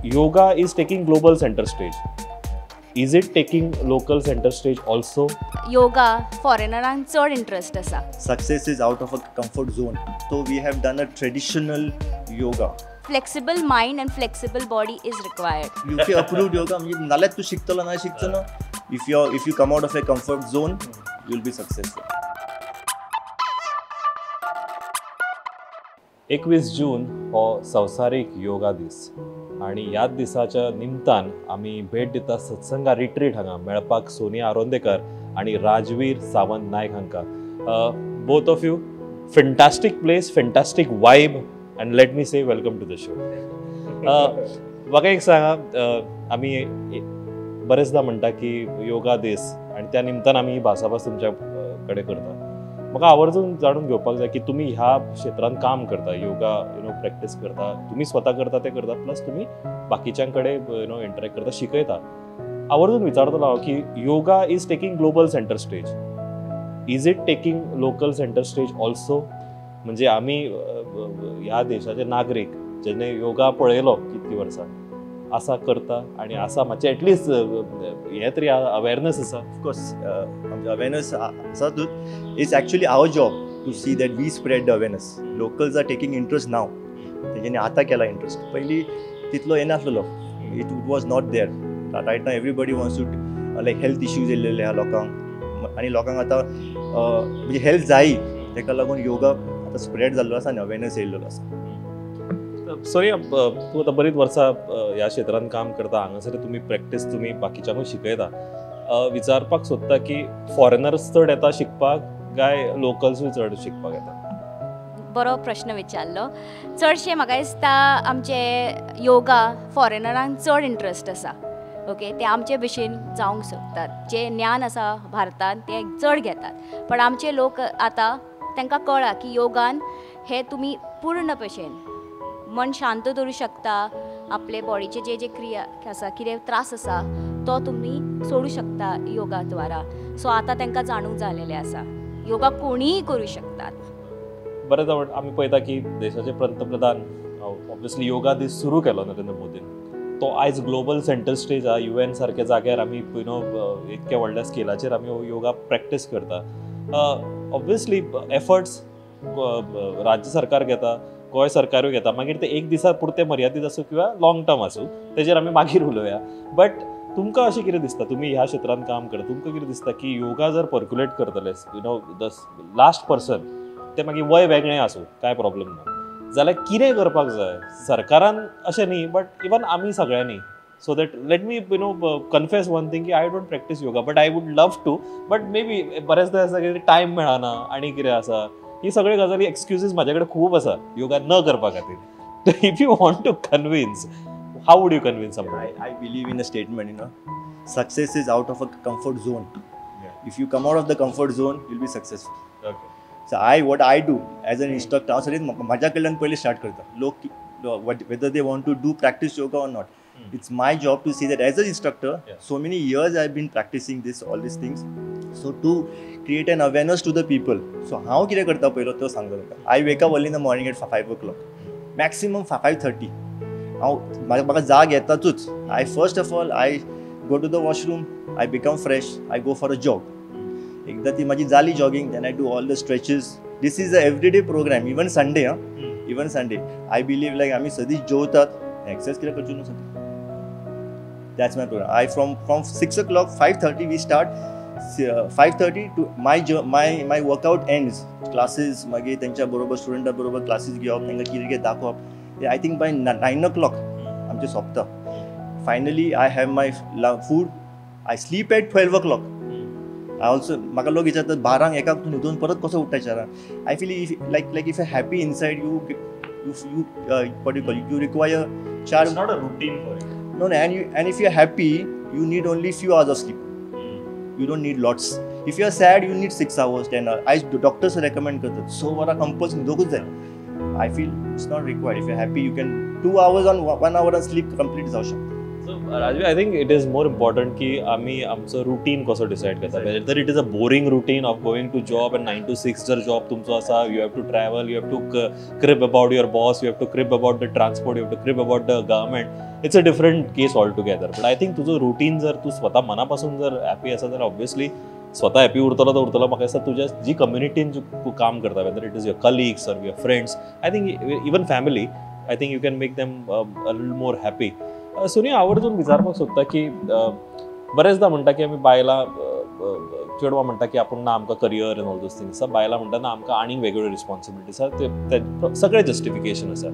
Yoga is taking global center stage. Is it taking local center stage also? Yoga फॉरेनरांक चड interest आसा. Success is out of a comfort zone. So we have done a traditional yoga. Flexible mind and flexible body is required. UK approved yoga म्हणजे नाल्यार तूं शिकतलो ना शिकचो ना. If you come out of a comfort zone, you will be successful. 21 जून हो संवसारीक योगा दीस आनी ह्याच दिसाच्या निमतान आमी भेट दिता सत्संगा रिट्रीट हांगा मेळपाक सोनिया आरोंदेकर आनी राजवीर सावंत नायक हांकां. Both of you, fantastic place, fantastic vibe, and let me say welcome to the show. म्हाका एक सांगा, आमी बरेचदा म्हणटा की योगा दीस आनी त्या निमतान आमी ही भासाभास तुमच्या कडेन करता. म्हाका आवर्जून जाणून घेवपाक जाय की तुमी ह्या क्षेत्रांत काम करता, योगा you know practice करता, तुमी स्वता करता ते करता, प्लस तुमी बाकीच्यां कडेन you know interact करता, शिकयता. आवर्जून विचारतलो हांव की yoga is taking global center stage, is it taking local center stage also? म्हणजे आमी ह्या देशाचे नागरीक जेणे योगा पळयलो कितलीं वर्सां आसा करता आनी आसा मातशें एटलिस्ट हें तरी अवेरनस आसा. ऑफकोर्स आमचो अवेरनस आसा. It's actually our job to see that we spread the awareness. Locals are taking interest now. तेंच्यांनी आतां केला इंट्रस्ट, पयलीं तितलो येनासलेलो. It was not there. Right now everybody wants to like health issues येयल्ले आहा लोकांक आनी लोकांक आतां म्हणजे हेल्थ जायी, तेका लागून योगा आतां स्प्रेड जाल्लो आसा आनी अवेरनस येयल्लो आसा. सोनिया, तूं आतां बरीच वर्सां ह्या क्षेत्रांत काम करता, हांगासर तुमी प्रॅक्टीस तुमी बाकीच्यांकूय शिकयता. विचारपाक सोदता की फॉरेनर्स चड येता शिकपाक काय लोकल्सूय चड शिकपाक येता? बरो प्रश्न विचारलो. चडशे म्हाका दिसता आमचे योगा फॉरेनरांक चड इंट्रस्ट आसा. ओके, ते आमचे भशेन जावंक सोदतात, जें ज्ञान आसा भारतांत तें चड घेतात. पण आमचे लोक आतां तांकां कळ्ळां की योगान हें तुमी पूर्ण भशेन मन शांत दवरूं शकता, आपले बॉडीचे जे जे क्रिया आसा, कितें त्रास आसा तो तुमी सोडूं शकता योगा द्वारा. सो आतां तांकां जाणूंक जालेलें आसा योगा कोणीय करूं शकतात. बरें, आमी पळयता की देशाचे पंतप्रधान ऑब्वियसली योगा दीस सुरू केलो नरेंद्र मोदीन, तो आयज ग्लोबल सेंटर स्टेज आहा. You N सारक्या जाग्यार आमी you know इतक्या व्हडल्या स्केलाचेर आमी योगा प्रॅक्टीस करता. ऑब्वियसली एफर्ट्स राज्य सरकार घेता, गोंय सरकारूय घेता, मागीर ते एक दिसा पुरते मर्यादीत आसूं किंवा लॉंग टर्म आसूं तेजेर आमी मागीर उलोवया. बट तुमकां अशें कितें दिसता, तुमी ह्या क्षेत्रांत काम करता, तुमकां कितें दिसता की योगा जर पर्क्युलेट करतले you know the last person, ते मागीर वय वेगळें आसूं कांय प्रॉब्लम ना, जाल्यार कितें करपाक जाय सरकारान? अशें न्ही, बट इवन आमी सगळ्यांनी. So that let me you know confess one thing की I don't practice yoga, but I would love to. But maybe बरेचदा आसा की टायम मेळना आनी कितें आसा, ही सगळे गजाली एक्सक्युजीस म्हाजे कडेन खूब आसा योगा न करपा खातीर. If you want to convince, how would you convince somebody? I believe in a statement, you know, success is out of a comfort zone. If you come out of the comfort zone, you will be successful. Okay. So what I do as an instructor, हांव सगळीं म्हाज्या कडल्यान पयलीं start करता. लोक whether they want to do practice yoga or not, it's my job to see that as an instructor. So many years I have been practicing this, all these things, so to create an awareness to the people. So हांव कितें करता पयलो तो सांगता तुमकां. I wake up early in the morning at 5 o'clock, maximum 5:30. हांव म्हाका जाग येतातूच. I first of all I go to the washroom, I become fresh, I go for a jog. एकदां ती म्हाजी जाली jogging, then I do all the stretches. This is a everyday program, even Sunday. Ah, even Sunday I believe like आमी सदींच जेवतात, exercise कित्याक करची न्हू सदी. That's my program. I from 6 o'clock, 5:30 we start. 5:30 to my workout ends. Classes मागीर तेंच्या बरोबर स्टुडंटा बरोबर क्लासीस घेवप, तांकां कितें कितें दाखोवप. I think by 9 o'clock आमचें सोंपता. Finally I have my food. I sleep at 12 o'clock. I also म्हाका लोक विचारतात 12 1 तूं न्हिदून परत कसो उठ्ठा 4? I feel if like if you happy inside you you what you call you require 4. It's not a routine for you. No, no, and if you are happy, you need only few hours of sleep. You don't need lots. If you are sad, you need 6 hours, 10 hours. I doctors recommend करतात 6 वरां compulsory न्हिदोकूच जाय. I feel it's not required. If you are happy, you can 2 hours on 1 hour on sleep complete जावं शकता. So Rajveer, I think it is more important की आमी आमचो routine कसो decide करता. Whether it is a boring routine of going to job and 9 to 6 जर job तुमचो आसा, you have to travel, you have to crib about your boss, you have to crib about the transport, you have to crib about the government. It's a different case altogether. But I think तुजो routine जर तूं स्वता मना पासून जर happy आसा जाल्यार obviously स्वता हॅपी उरतलो तो उरतलो. म्हाका दिसता तुज्या जी कम्युनिटीन तूं काम करता, whether it is your colleagues or your friends, I think even family, I think you can make them a little more happy. Sonia, आवर्जून विचारपाक सोदता की बरेचदा म्हणटा की आमी बायलां, चेडवां म्हणटा की आपूण ना आमकां career and all those things आसा, बायलां म्हणटा ना आमकां आनीक वेगवेगळ्यो रिस्पॉन्सिबिलिटीज आसा, ते सगळे जस्टिफिकेशन आसा.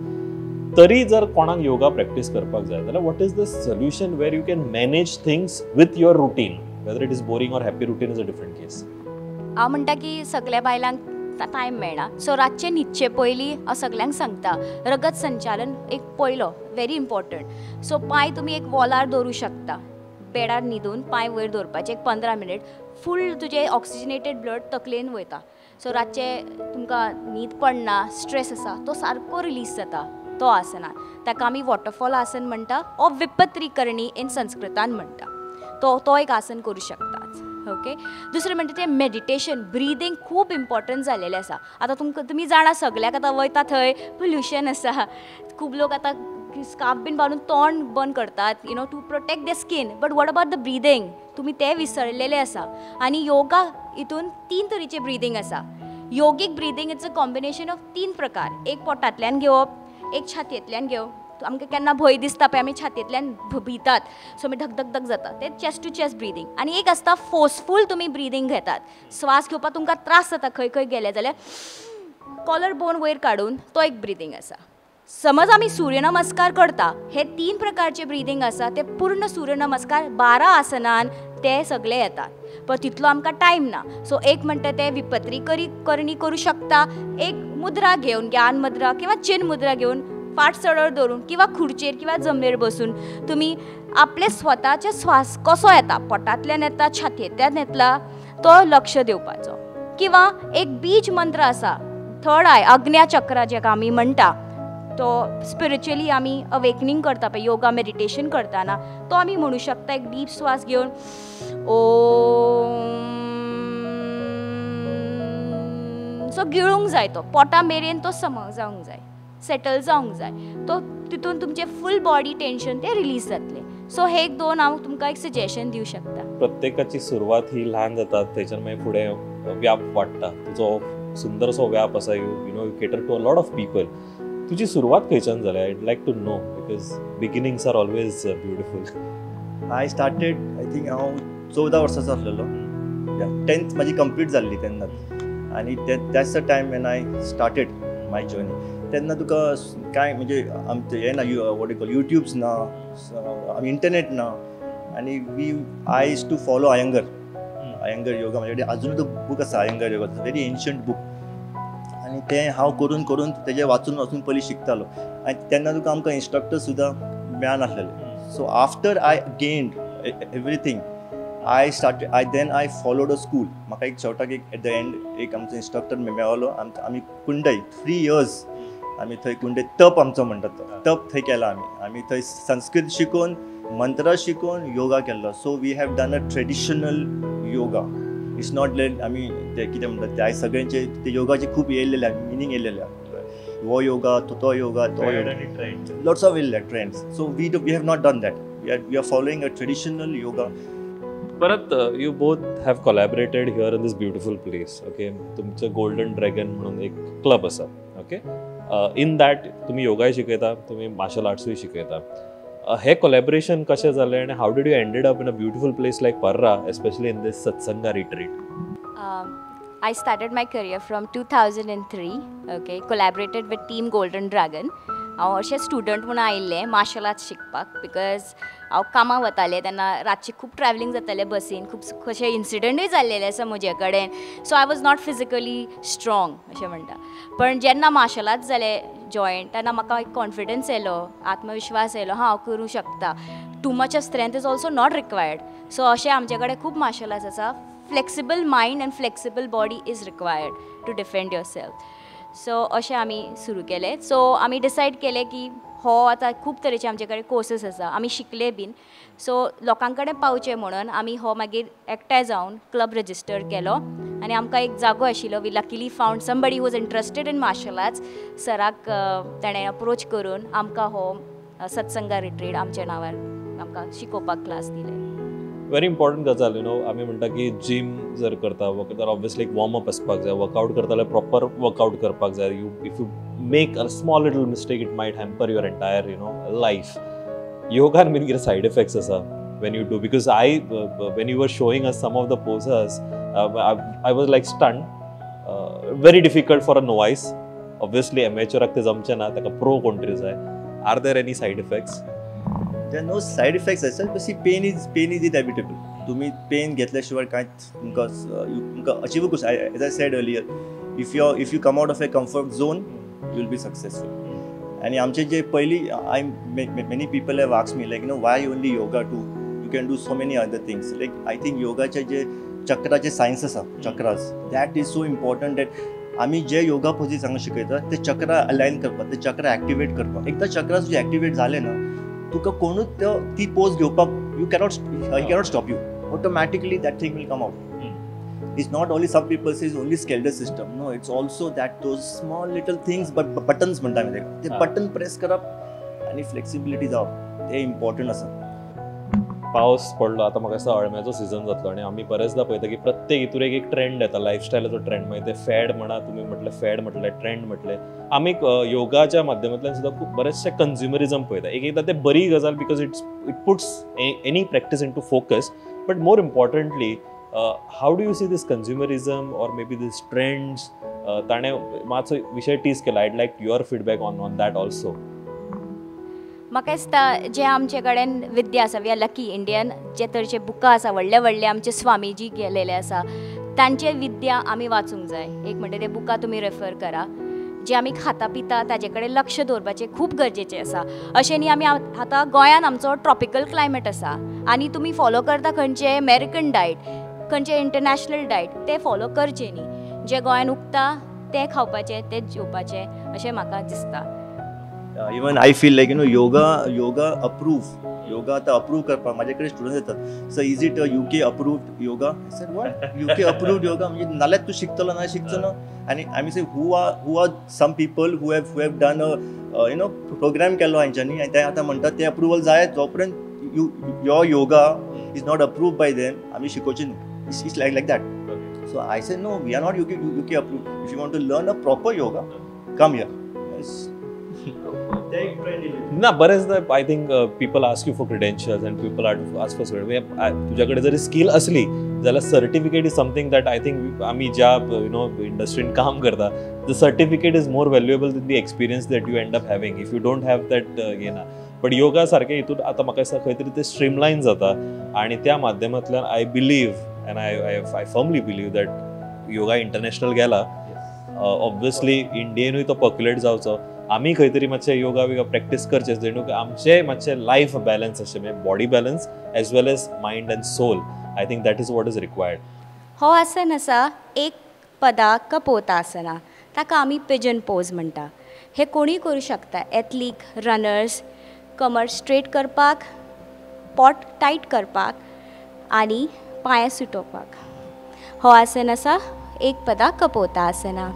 तरी जर कोणाक योगा प्रॅक्टीस करपाक जाय जाल्यार what is the solution where you can manage things with your routine, whether it is boring or happy routine is a different case? हांव म्हणटा की सगल्या बायलांक टायम मेळना, सो रातचें न्हिदचे पयलीं हांव सगल्यांक सांगता रगत संचालन एक पयलो व्हेरी इम्पॉर्टंट. सो पांय तुमी एक वॉलार दवरूं शकता, बेडार न्हिदून पांय वयर दवरपाचे एक 15 मिनट, फूल तुजें ऑक्सिजनेटेड ब्लड तकलेन वयता. सो रातचें तुमकां न्हीद पडना, स्ट्रेस आसा तो सारको रिलीज जाता तो आसनान. ताका आमी वॉटरफॉल आसन म्हणटा ओ विपत्रीकरणी इन संस्कृतान म्हणटा, तो एक आसन करूं शकतात. ओके, दुसरें म्हणटा तें मेडिटेशन, ब्रिदींग खूब इम्पॉर्टंट जाल्लेलें आसा. आतां तुमकां तुमी जाणा सगल्याक आतां वयता थंय पोल्युशन आसा, खूब लोक आतां स्कार्फ बीन बांदून तोंड बंद करतात, you know, to protect the skin, but what about the breathing? तुमी तें विसरलेलें आसा. आनी योगा हितून 3 तरेचें ब्रिदींग आसा. Yogic breathing it's a combination of 3 प्रकार, एक पोटांतल्यान घेवप, एक छातयेंतल्यान घेवप. आमकां केन्ना भंय दिसता पळय आमी छातयेंतल्यान भितात, सो आमी धक धक धक जाता, तें चेस्ट टू चेस्ट ब्रिदींग. आनी एक आसता फोर्सफूल तुमी ब्रिदींग घेतात, श्वास घेवपाक तुमकां त्रास जाता खंय खंय गेले जाल्यार कॉलर बोन वयर काडून तो एक ब्रिदींग आसा. समज आमी सूर्यनमस्कार करता, हे 3 प्रकारचे ब्रिदींग आसा, ते पूर्ण सूर्यनमस्कार 12 आसनान ते सगळे येतात, पण तितलो आमकां टायम ना. सो एक म्हणटा ते विपत्री करणी करूं शकता, एक मुद्रा घेवन, ज्ञान मुद्रा किंवा चिन मुद्रा घेवन फाट सरळ धरून किंवा खुर्चेर किंवा जमनीर बसून तुमी आपले स्वताचे श्वास कसो येता, पोटांतल्यान येता छातयेंतल्यान येतला तो लक्ष दिवपाचो. किंवा एक बीज मंत्र आसा, थर्ड I आज्ञा चक्र जेका आमी म्हणटा, तो स्पिरिच्युअली आमी अवेकनींग करता पळय योगा मेडिटेशन करतना, तो आमी म्हणू शकता एक डीप श्वास घेवन ओम. सो गिळूंक जाय तो पोटा मेरेन, तो समज जावंक जाय, सेटल जावंक जाय, तो तितून तुमचें फूल बॉडी टेंशन तें रिलीज जातलें. सो हे एक 2 हांव तुमकां एक सजेशन दिवं शकता. प्रत्येकाची सुरवात ही ल्हान जाता, थंयच्यान मागीर फुडें व्याप वाडटा. तुजो सुंदरसो व्याप आसा, you know you cater to a lot of people. तुजी सुरवात खंयच्यान जाली? I like to know because beginnings are always beautiful. I started, I think हांव 14 वर्सांचो आसलेलो, 10th म्हाजी कंप्लीट जाल्ली तेन्नाच, आनी that's the time when I started my journey. तेन्ना तुका कांय म्हणजे आमचें हें ना, what you call YouTubes ना, इंटरनेट ना, आनी I used to follow Iyengar, Iyengar yoga. म्हाजे कडेन आजुनूय तो बूक आसा, Iyengar yoga, very ancient book, आनी तें हांव करून करून तेजें वाचून वाचून पयलीं शिकतालो. आनी तेन्ना तुका आमकां इन्स्ट्रक्टर सुद्दां मेळनासलेले. So after I gained everything, I started, I then I followed a school. म्हाका एक शेवटाक एक एट the and एक आमचो इन्स्ट्रक्टर मेळलो. आमी कुंडय 3 इयर्स आमी थंय कुंडय तप आमचो म्हणटात तो तप थंय केला. आमी आमी थंय संस्कृत शिकोवन, मंत्र शिकोवन योगा केल्लो. So we have done a traditional yoga. It's not like आमी ते कितें म्हणटात ते आयज सगळ्यांचे ते योगाचे खूब येयल्लेले मिनींग येयल्लेले, हो योगा तो योगा तो योगा, लॉट्स ऑफ येयल्ले trends. So we have not done that. We are following a traditional yoga. परत you both have collaborated here in this beautiful place. Okay, तुमचं गोल्डन ड्रॅगन म्हणून एक क्लब आसा. ओके, इन that तुमी योगाय शिकयता, तुमी martial आर्ट्सूय शिकयता. हे कोलॅबरेशन कशें जालें आनी how did you ended up in a beautiful place like Parra, especially in this Satsanga retreat? I started my career from 2003. Okay, collaborated with team Golden Dragon. हांव अशें स्टुडंट म्हणून आयिल्लें मार्शल आर्ट्स शिकपाक, because हांव कामाक वतालें तेन्ना रातचें खूब ट्रॅवलींग जातालें बसीन, खूब कशें इन्सिडंटूय जाल्लेले आसा म्हजे कडेन. So I was not physically strong अशें म्हणटा. पण जेन्ना मार्शल आर्ट्स जालें जॉयन तेन्ना म्हाका एक कॉन्फिडन्स येयलो, आत्मविश्वास येयलो, हां हांव करूं शकता. Too much of strength is also not required. So अशें आमचे कडेन खूब मार्शल आर्ट्स आसा. Flexible mind and flexible body is required to defend yourself. So अशें आमी सुरू केलें. सो आमी डिसायड केलें की हो आतां खूब तरेचे आमचे कडेन कोर्सीस आसा, आमी शिकले बीन. सो लोकां कडेन पावचें म्हणून आमी हो मागीर एकठांय जावन क्लब रजिस्टर केलो आनी आमकां एक जागो आशिल्लो. We luckily found somebody who was interested in martial arts. सराक ताणें अप्रोच करून आमकां हो सत्संगा रिट्रीट आमच्या नांवार आमकां शिकोवपाक क्लास दिले. व्हेरी इम्पॉर्टंट गजाल, you know, आमी म्हणटा की जिम जर करता जाल्यार ऑब्वियसली एक वॉर्मअप आसपाक जाय, वर्कआउट करता जाल्यार प्रॉपर वर्कआउट करपाक जाय. You if you make a small little mistake it might hamper your entire you know life. Yoga बीन कितें सायड इफेक्ट्स आसा when you do? Because I when you were showing us some of the poses, I was like stunned. Very difficult for a novice. Obviously amateur ते जमचें ना, ताका pro कोण तरी जाय. Are there any side effects? There are no side effects as such, but see, pain is inevitable. तुम्ही pen घेतल्याशिवाय कांयच तुमकां तुमकां अचीव करूं. As I said earlier, if you come out of a comfort zone, you will be successful. आनी आमचे जे पयलीं I many people have asked me like you know why only yoga too, you can do so many other things. Like I think योगाचे जे चक्राचे science आसा, chakras, that is so important that आमी जे योगा पोजीस हांगा शिकयता ते चक्रा अलायन करपाक, ते चक्रा एक्टिवेट करपाक. एकदां चक्रा तुजे एक्टिवेट जाले ना, तुका कोणूच ती पोज घेवपाक you cannot stop you. Automatically that thing will come out. It's not only some people say only skeletal system, no, it's also that those small little things, but buttons म्हणटा आमी ताका, ते बटन प्रेस करप आनी flexibility जावप ते important आसा. पावस पडलो आतां म्हाका दिसता अळम्याचो सिजन जातलो आनी आमी बरेचदा पळयता की प्रत्येक हितूर एक एक ट्रेंड येता, लायफस्टायलाचो ट्रेंड. मागीर ते फॅड म्हणा, तुमी म्हटलें फॅड म्हटलें, ट्रेंड म्हटलें. आमी योगाच्या माध्यमांतल्यान सुद्दां खूब बरेचशे कन्ज्युमरिजम पळयता. एक एकदां ते बरी गजाल because it puts any practice into focus, but more importantly how do you see this consumerism or maybe this trends? ताणें मातसो विशय टीज केला, I'd like your feedback on that also. म्हाका दिसता जे आमचे कडेन विद्या आसा, we are lucky Indian, जे तरेचे बुकां आसा, व्हडले व्हडले आमचे स्वामीजी गेलेले आसा, तांचे विद्या आमी वाचूंक जाय. एक म्हणटा ते बुकां तुमी रेफर करा. जे आमी खाता पिता ताजे कडेन लक्ष दवरपाचें खूब गरजेचें आसा. अशें न्ही आमी आतां गोंयान आमचो ट्रॉपिकल क्लायमेट आसा आनी तुमी फॉलो करता खंयचे अमेरिकन डायट, खंयचे इंटरनॅशनल डायट, ते फॉलो करचे न्ही. जे गोंयान उगता तें खावपाचें, तें जेवपाचें अशें म्हाका दिसता. Even I feel like you know yoga approve, yoga आतां अप्रूव करपाक म्हाजे कडेन स्टुडंट येतात, sir is it a UK approved yoga? Sir what UK approved yoga म्हणजे नाल्यार तूं शिकतलो ना शिकचो ना. आनी आमी say who are some people who have done a you know program केलो हांच्यांनी आनी ते आतां म्हणटात ते अप्रुवल जाय, जो पर्यंत you your yoga is not approved by them आमी शिकोवचे न्हू. It's like that. So I say no, we are not UK approved. If you want to learn a proper yoga, come here. ना बरेचदा I think people ask you for credentials and people ask for तुझ्याकडे जरी skill असली जाल्यार certificate is something that I think आमी ज्या you know इंडस्ट्रीन काम करता, the certificate is more valuable than the experience that you end up having if you don't have that येना. But yoga सारकें हितून आतां म्हाका दिसता खंय तरी ते स्ट्रीमलायन जाता आनी त्या माध्यमांतल्यान I believe and I firmly believe that yoga international गेला, ऑब्वियसली इंडियेनूय तो पॉप्युलेट जावचो. आमी खंय तरी मातशें योगा बिगा प्रॅक्टीस करचें जेणू आमचें मातशें लायफ बॅलन्स अशें म्हणजे body balance as well as mind and soul. I think that is what is required. हो आसन आसा एक पदा कपोतासना, ताका आमी पिजन पोज म्हणटा. हे कोणूय करूं शकता, एथलीक, रनर्स. कमर स्ट्रेट करपाक, पोट टायट करपाक आनी पांय सुटोवपाक. हो आसन आसा एक पदा कपोतासना.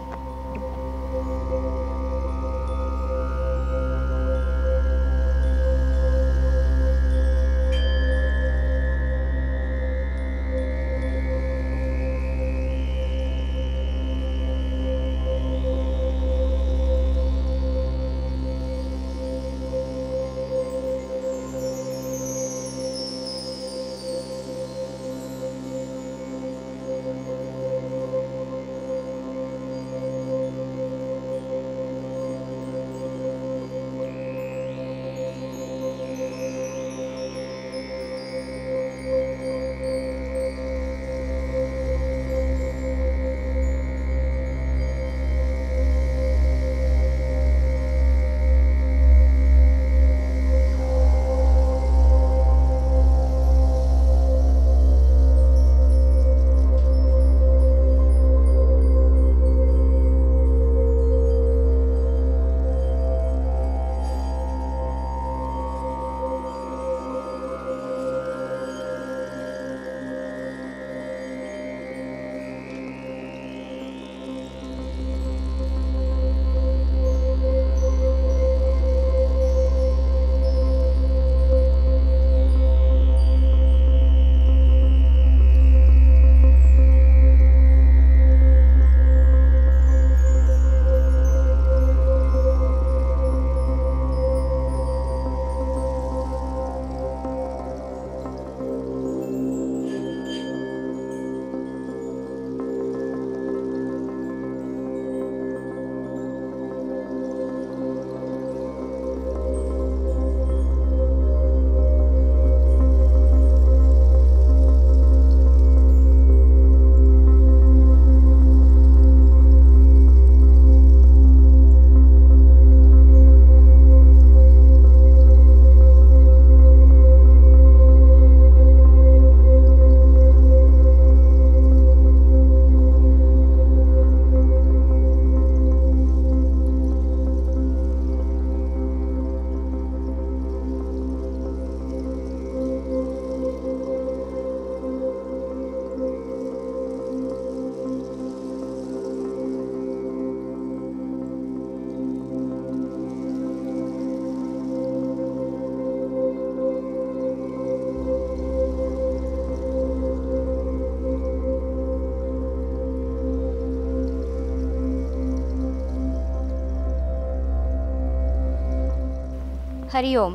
हरी ओम.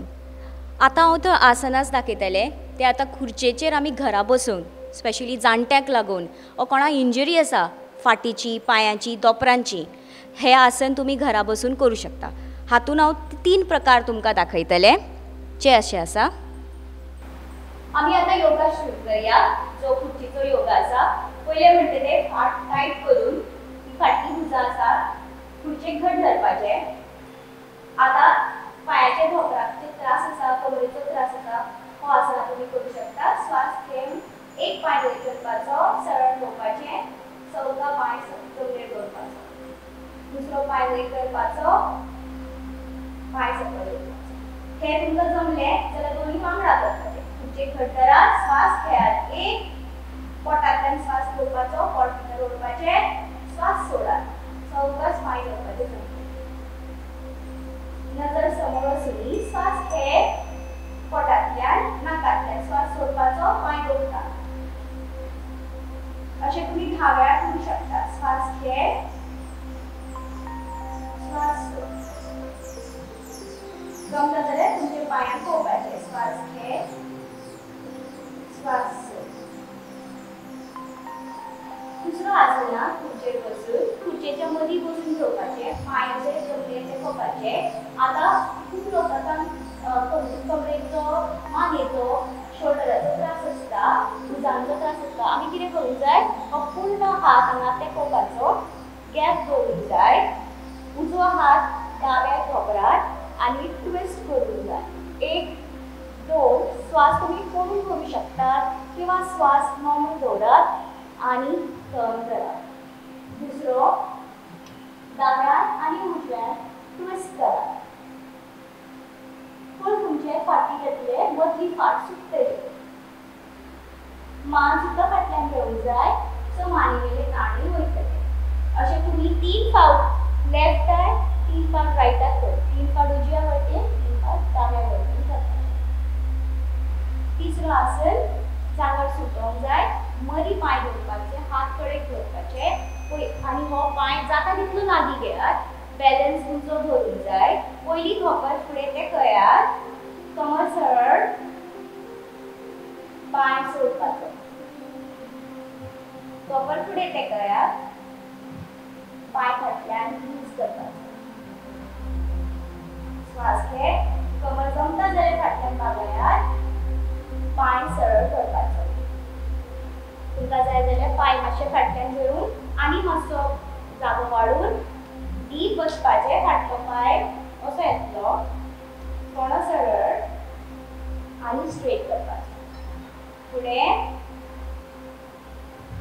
आतां हांव तो आसनास दाखयतलें ते आतां खुर्चेचेर आमी घरा बसून स्पेशली जाणट्यांक लागून ओ कोणाक इंजरी आसा फाटीची, पांयांची, दोपरांची, हे आसन तुमी घरा बसून करूं शकता. हातून हांव 3 प्रकार तुमकां दाखयतलें जे अशें आसा. आमी आतां योगा सुरू करया जो खुर्चीचो योगा आसा. पयलें म्हणटा ते फाट टायट करून ही फाटली भुजां आसा खुर्चेक घट धरपाचें. आतां पांयाचे धोंपराचे त्रास आसा, कमरेचो त्रास आसा, हो आसना तुमी करूं शकता. श्वास घेवन एक पांय वयर करपाचो, सरळ दवरपाचें, चवदा पांय जमनीर दवरपाचो, दुसरो पांय वयर करपाचो, पांय सकयल दवरपाचो. हे तुमकां जमलें जाल्यार दोनी वांगडा करपाचें. खुर्चेक घट धरात, श्वास घेयात, एक पोटांतल्यान श्वास घेवपाचो, पोट भितर ओडपाचें, श्वास सोडात, चवदाच पांय दवरपाचे जमनीर. नजर समोर आसूनी, श्वास घे पोटांतल्यान, नाकांतल्यान श्वास सोडपाचो, पांय दवरता. अशें तुमी 10 वेळा करूं शकता. श्वास घे, श्वास सोड. जमता जाल्यार तुमच्या पांयांक पळोवपाचें. श्वास घे, श्वास सोड. दुसरो आसना खुर्चेर बसून खुर्चेच्या मदीं बसून घेवपाचें, पांयाचेर जमनीर तेंकोवपाचें. आतां खूब लोकांक कमरेचो, मानेचो, शोल्डराचो त्रास आसता, भुजांचो त्रास आसता. आमी कितें करूंक जाय, हो पूर्ण हात हांगा तेंकोवपाचो, गॅप दवरूंक जाय, उजवो हात दाव्या धोंपरार आनी ट्विस्ट करूंक जाय. 1 2 श्वास तुमी करून करूं शकतात किंवा श्वास नॉर्मल दवरात आनी टर्न करात. दुसरो दाव्यान आनी उजव्यान ट्विस्ट करात. फूल तुमचे फाटी येतले, मदली फाट सुट्टली. मान सुद्दां फाटल्यान घेवंक जाय, सो मानेवेले ताणूय वयतले. अशें तुमी 3 फावट लेफ्टाक, 3 फावट रायटाक कर, 3 फावट उजव्या वटेन, 3 फावट दाव्या वटेन करपाचें. तिसरो आसन जांगर सुटोवंक जाय, मदीं पांय दवरपाचे, हात कडेक धरपाचे आनी हो पांय जाता तितलो लागीं घेयात. बॅलन्स तुमचो धरूंक जाय. पयलीं धोंपर फुडें तेंकयात, कमर सरळ, पांय सोडपाचो, धोंपर फुडें तेंकयात, पांय फाटल्यान यूज करपाचो. श्वास घे, कमर जमता जाल्यार फाटल्यान बागयात, पांय सरळ करपाचो. तुमकां जाय जाल्यार पांय मातशे फाटल्यान घेवन आनी मातसो जागो वाडून डीप बसपाचें. फाटलो पांय असो येतलो, कोणो सरळ आनी स्ट्रेट करपाचो, फुडें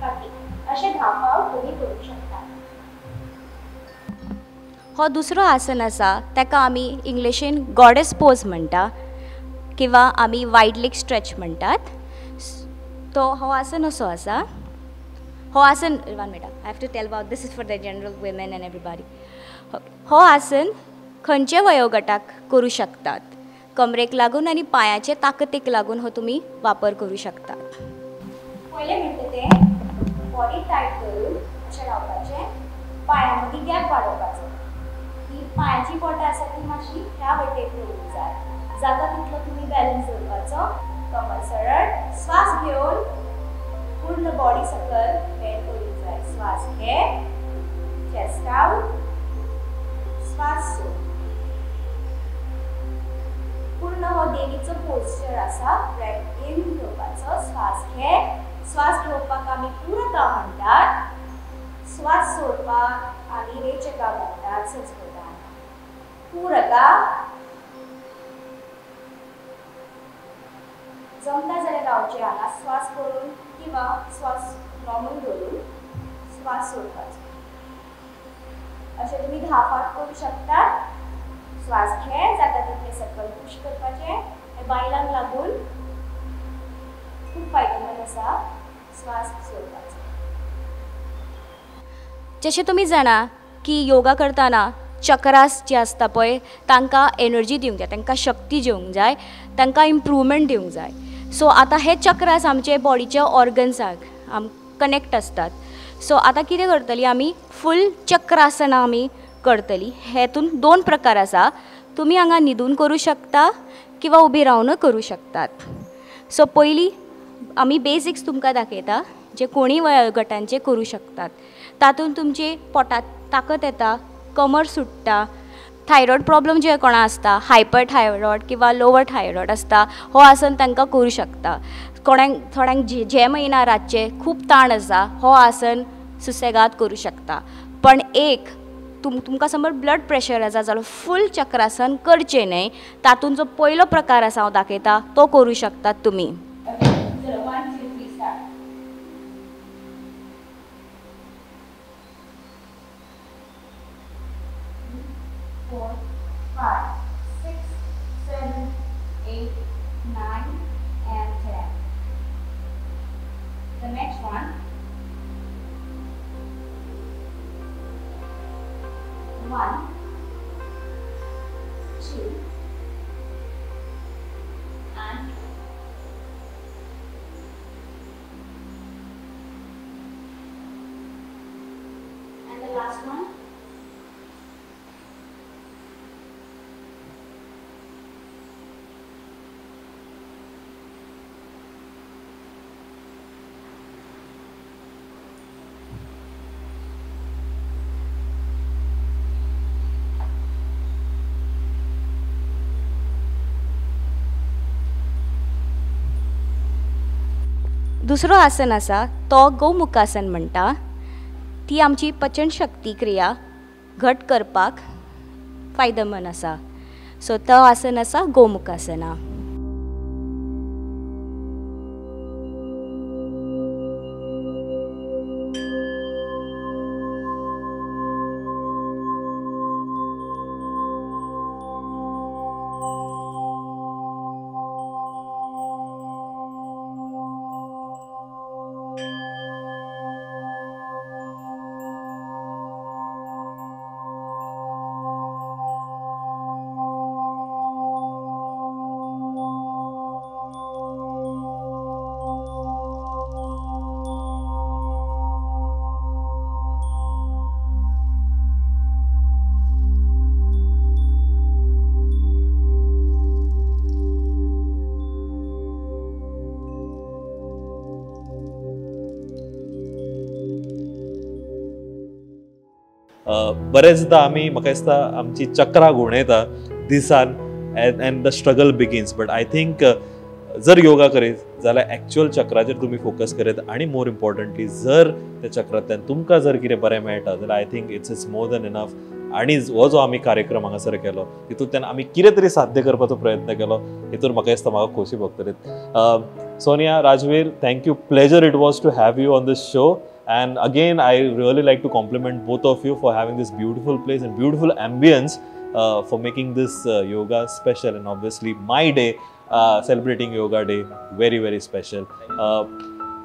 फाटीं. अशें 10 फावट तुमी करूंक शकता. हो दुसरो आसन आसा ताका आमी इंग्लिशीन गॉडेस पोज म्हणटा किंवा आमी वायड लेग स्ट्रेच म्हणटात. तो हो आसन असो आसा. हो आसन 1 minute, I have to tell about this is for the general women and everybody. हो आसन खंयचे वयोगटाक करूं शकतात. कमरेक लागून आनी पांयाचे ताकतीक लागून हो तुमी वापर करूं शकतात. पयलें म्हणटा तें बॉडी टायट करून अशें रावपाचें, पांयां मदीं गॅप वाडोवपाचो. ही पांयाची बोटां आसा ती मातशी ह्या वटेन दवरूंक जाय. जाता तितलो तुमी बॅलन्स दवरपाचो, कमर सरळ, श्वास घेवन पूर्ण बॉडी सकयल बेंड करूंक जाय. श्वास घे, चेस्ट आउट, श्वास सोड. पूर्ण हो देवीचो पोस्चर आसा. ब्रेथ इन घेवपाचो, श्वास घे. श्वास घेवपाक आमी पूरका म्हणटात, श्वास सोडपाक आमी रेचका म्हणटात संस्कृतान. पूरका जमता जाल्यार रावचें हांगा, श्वास करून किंवा श्वास नॉर्मल धरून श्वास सोडपाचो. अशें तुमी 10 फावट करूं शकतात. श्वास घे, जाता तितलें सकयल पुश करपाचें. हें बायलांक लागून खूब फायदेमंद आसा श्वास सोडपाचो. जशें तुमी जाणा की योगा करतना चक्रास जे आसता पळय तांकां एनर्जी दिवंक जाय, तांकां शक्ती दिवंक जाय, तांकां इम्प्रूवमेंट दिवंक जाय. सो आतां हे चक्रास आमचे बॉडीचे ऑर्गन्साक कनेक्ट आसतात. सो आतां कितें करतली आमी, फूल चक्रासनां आमी करतली. हेतून 2 प्रकार आसा. तुमी हांगा न्हिदून करूं शकता किंवा उबी रावन करूं शकतात. सो पयलीं आमी बेसिक्स तुमकां दाखयता जे कोणीय वयोगटांचे करूं शकतात. तातूंत तुमची पोटांत ताकत येता, कमर सुट्टा, थायरॉयड प्रॉब्लम जे कोणा आसता, हायपर थायरॉयड किंवा लोवर थायरॉयड आसता, हो आसन तांकां करूं शकता. कोणाक थोड्यांक झेम येयना रातचें, खूब ताण आसा, हो आसन सुसेगाद करूं शकता. पण एक तुमकां समज ब्लड प्रेशर आसा जाल्यार फूल चक्रासन करचें न्हय, तातूंत जो पयलो प्रकार आसा हांव दाखयता तो करूं शकतात तुमी. 4, 5, 6, 7, 8, 9 and 10. The next one. 1, 2 and 3. And the last one. दुसरो आसन आसा तो गोमुखासन म्हणटा. ती आमची पचन शक्ती क्रिया घट करपाक फायदेमंद आसा. सो तो आसन आसा गोमुखासना. बरेचदा आमी म्हाका दिसता आमची चक्रां घुंवणयता दिसान and the struggle begins. But I think जर योगा करीत जाल्यार एक्चुअल चक्राचेर तुमी फोकस करीत आनी मोर इम्पॉर्टंटली जर त्या चक्रांतल्यान तुमकां जर कितें बरें मेळटा जाल्यार I think it's more than enough. आनी हो जो आमी कार्यक्रम हांगासर केलो तितूंतल्यान आमी कितें तरी साध्य करपाचो प्रयत्न केलो, हितून म्हाका दिसता म्हाका खोशी भोगतली. Sonia, Rajveer, thank you. Pleasure it was to have you on this show. And again, I really like to compliment both of you for having this beautiful place and beautiful ambience for making this yoga special, and obviously my day, celebrating Yoga Day, very very special.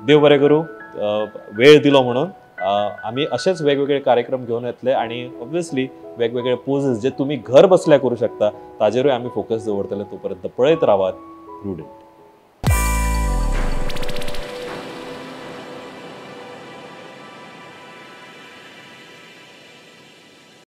देव बरें करूं, वेळ दिलो म्हणून. आमी अशेच वेगवेगळे कार्यक्रम घेवन येतले आनी ऑब्वियसली वेगवेगळे पोजेस जे तुमी घर बसल्या करूं शकता ताजेरूय आमी फोकस दवरतले. तो पर्यंत पळयत रावात प्रुडंट.